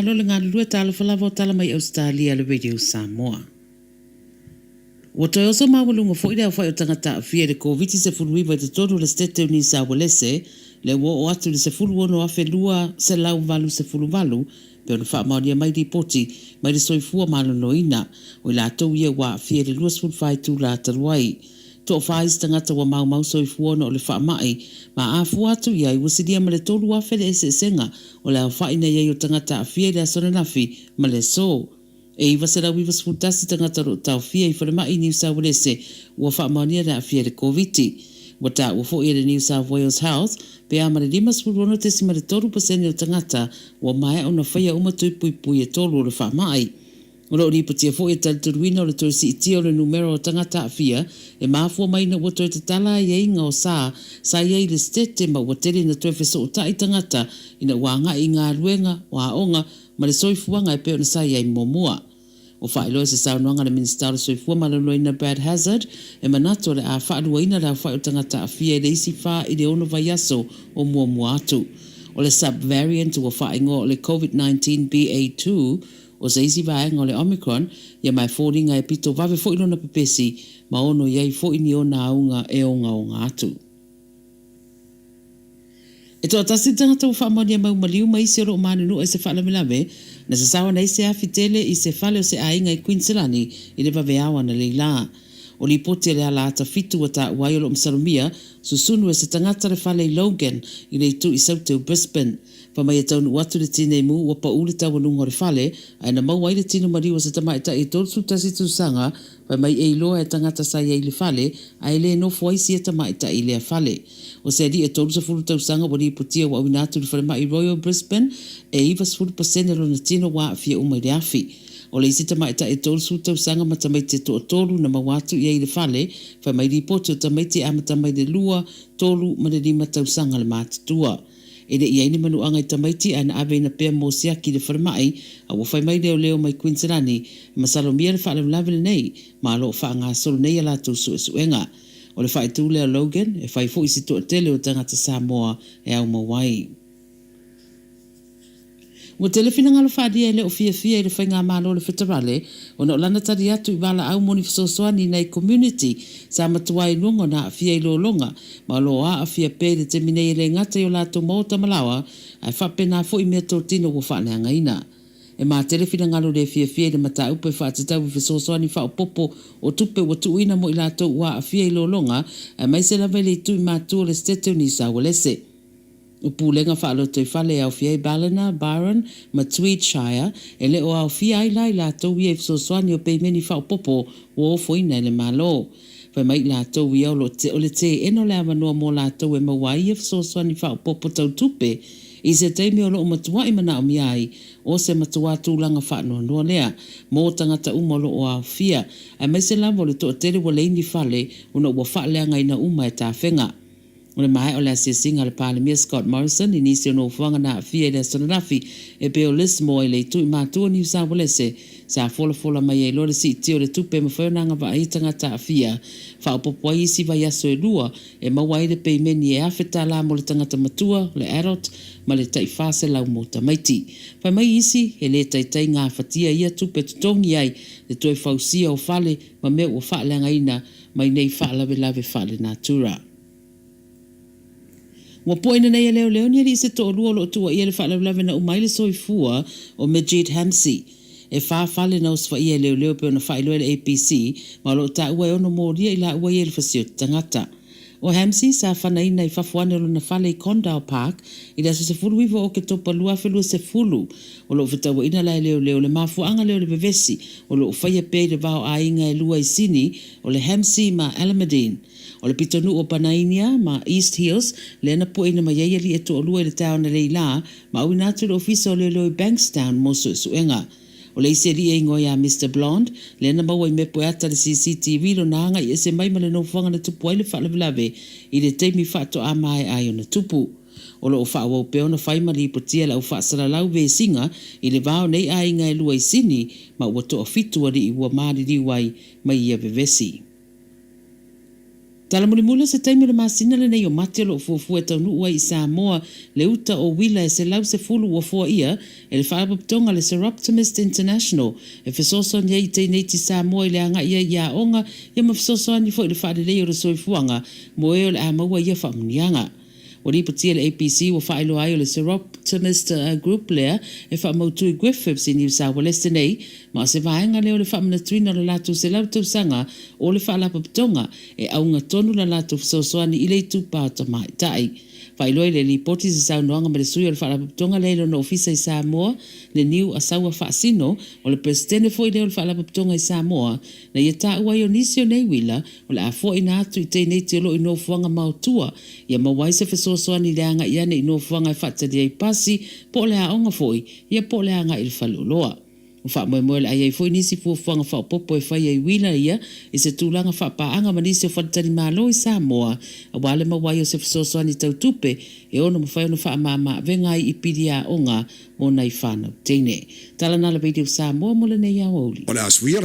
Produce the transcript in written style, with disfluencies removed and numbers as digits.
Faamalo le galulue talofa lava o tala mai Ausetalia le Radio Samoa. Ua toe oso maualuga foi le aofai o tagata aafia i le Koviti-19 i totonu o le Setete o Niu Saualese, lea ua oo atu i le 16,288, pei ona faamaonia mai lipoti mai le Soifua Maloloina, o i latou ia ua aafia i le 24 itula talu ai. Toafa isi tagata ua maumau soifua ona o le faamai, ma a fua atu i ai, ua silia ma le 3,000 le eseesega o le aofai na i ai o tagata aafia i le aso ananafi ma le aso. E 991 tagata o lo o taofia i falemai i Niu Sauelese ua faamaonia le aafia i le Koviti. Ua taua foi e le New South Wales Health pe a ma le 56.3 pasene o tagata ua maea ona faia uma tui puipui e tolu o le faamai. O lo o lipotia foi e talitonuina o le toe siitia o le numera o tagata aafia e mafua mai ina ua toe tatala aiaiga o sa sa i ai i le Setete ma ua tele ina toe fesootai tagata ina ua agai i galuega, o aoga ma le soifuaga e pei ona sa i ai muamua. Ua faailoa i se saunoaga a le Minisita o le Soifua Maloloina Brad Hazzard, e manatu o le a faaluaina le aofai o tagata aafia i le isi fa i le ono vaiaso o muamua atu. O le sub-variant ua faaigoa o le Covid-19 BA2, o se isi vaega o le Omicron, ia ma e foliga e pito vave foi lona pepesi ma ono i ai foi ni ona auga e ogaoga atu. E toatasi le tagata ua faamaonia mau maliu ma isi o lo o manunua i se faalavelave na sasao ana ai se afi tele i se fale o se aiga i Kuiniselani i le vaveao analeila. O lipoti a le ala ata fitu ua taua ai o lo o masalomia susunu e se tagata le fale i Logan i le itu i Saute o Brisbane. Fai mai e taunuu atu le tinei mu ua pau le taualuga o le fale ae na maua ai le tino maliu o se tamaitai e 31 tausaga Fai mai e iloa e tagata sa i ai i le fale, ae le nofo ai sia tamaitai i lea fale. O se alii e 30 tausaga ua lipotia ua auina atu i le falemai Royal Brisbane, e 90 pasene lona tino ua aafia uma i le afi. O le isi tamaitai e 30 tausaga ma tamaiti e toatolu na maua atu i ai i le fale, fai mai lipoti o tamaiti e amata mai le lua, tolu ma le lima tausaga le matutua. E le i ai ni manuaga i tamaiti ae na aveina pea mo siaki i le falemai, a ua fai mai leoleo mai Kuiniselani, e masalomia le faalavelave lenei, ma o lo o faagasolo nei a latou suesuega. O le faaitu lea o Logan, e fai foi si toatele o tagata Samoa e aumau ai. Ua tele finagalo faaalia e le o fiafia i le Faigamalo o le Feterale ona o lana tali atu i valaau mo ni fesoasoani i nai komuniti sa matua i luga ona aafia i lologa ma o lo o aafia pea i le taimi nei e le gata i o latou maota ma laoa ae faapena foi meatotino ua faaleagaina. E matele finagalo le fiafia i le mataupu e faatatau i fesoasoani faaopoopo o tupe ua tuuina mo i latou ua aafia i lologa aemaise lava i le itu i matua o le Setete o Niu Saualese. O pulega faalotoifale e aofia ai Ballina, Byron ma Tweed Shire, e le o aofia ai la i latou ia i fesoasoani o peimeni faaopoopo ua ofoina e le Malo. Fai mai i latou ia o lo o le teena o le avanoa mo latou e maua ai ia fesoasoani faaopoopo tau tupe i se taimi o lo o matua'i manaomia ai o se matuā tulaga faanoanoa lea mo tagata uma o lo o aofia, aemaise lava o le toatele ua leai ni fale ona ua faaleagaina uma e tafega. O le maea o le asiasiga a le Palemia Scott Morrison i nisi o nofoaga na aafia i le aso ananafi e pei o Lismore i le itu i matua o Niu Saualese, sa folafola mai ai loa le siitia o le tupe e mafai ona agavaa ai tagata aafia. Faaopoopo ai isi vaiaso e lua e maua ai le peimeni e $1,000 mo le tagata matua, le adult, ma le tai $400 mo tamaiti. Fai mai isi, e le taitai gafatia ia tupe totogi ai le toe fausia o fale ma mea ua faaleagaina mai nei faalavelave faalenatura. Ua poina nei e leoleo ni alii se toalua o lo o tuuaia i le faalavelave na uma ai le soifua o Majid Hamsi. E fa fale na osofai'a e leoleo e pei ona faailoa e le ABC ma o lo o taua e ono molia i laua ia i le fasioti tagata. O Hamsi sa fanaina i fafo ane o lona fale i Condell Park i le aso 19 o Oketopa 2020. O lo o fetauaina la e leoleo le mafuaaga lea o le vevesi o lo o faia pea i le va o aiga e lua i Sini o le Hamsi ma Alameddine. O le pitonuu o Panainia ma East Hills lea na pueina mai ai alii e toalua i le taeao analeila ma auina atu i le ofisa o leoleo i Bankstown mo suesuega. O le isi alii e igoa ia Mister Blonde lea na maua i mepu e ata le CCTV lona agai ese mai ma le nofoaga na tupu ai le faalavelave i le taimi faatoa maea ai ona tupu. O lo o faaauau pea ona fai ma lipotia e le au faasalalau vesiga i le va o nei aiga e lua i Sini ma ua toafitu alii ua maliliu ai mai ia vevesi. Tala mulimuli o se taimi o le masina lenei o Mati o lo o fuafua e taunuu ai i Samoa le uta o uila e 110 ua foaia e le faalapotopotoga le Soroptimist International e fesoasoani ai i teineiti Samoa i le agai ai i aoga ia ma fesoasoani foi i le faaleleia o le soifuaga mo e o le a maua ia faamanuiaga. Ua lipotia le ABC ua faailoa ai o le Soroptimist Group lea e faamautu i Griffiths i Niu Saualese nei, ma o se vaega lea o le faamanatuina o le latou 100 tausaga o le faalapotopotoga e auga tonu la latou fesoasoani i le itupa o tamaitai. Faailoa i le lipoti se saunoaga ma le sui o le faalapotopotoga lea i lona ofisa i Samoa, Leniu Asaua Faasino, o le Peresetene foi lea o le faalapotopotoga i Samoa, na ia taua ai o nisi o nei uila o le a foaina atu i teineiti o lo o i nofoaga maotua, ia maua ai se fesoasoani i le agai ane i nofoaga e faatali ai pasi, po o le aoga foi, ia po o le agai i le faleoloa. Ua faamoemoe o le a i ai foi nisi fuafuaga faaopoopo e faia i uila ia i se tulaga faapaaga ma nisi o faletalimalo i Samoa, aua le maua ai o se fesoasoani tau tupe e ono mafai ona faamama-avega ai i pili aoga mo nai fanau teine. Tala na le Radio Samoa mo lenei aoauli. O le a suia.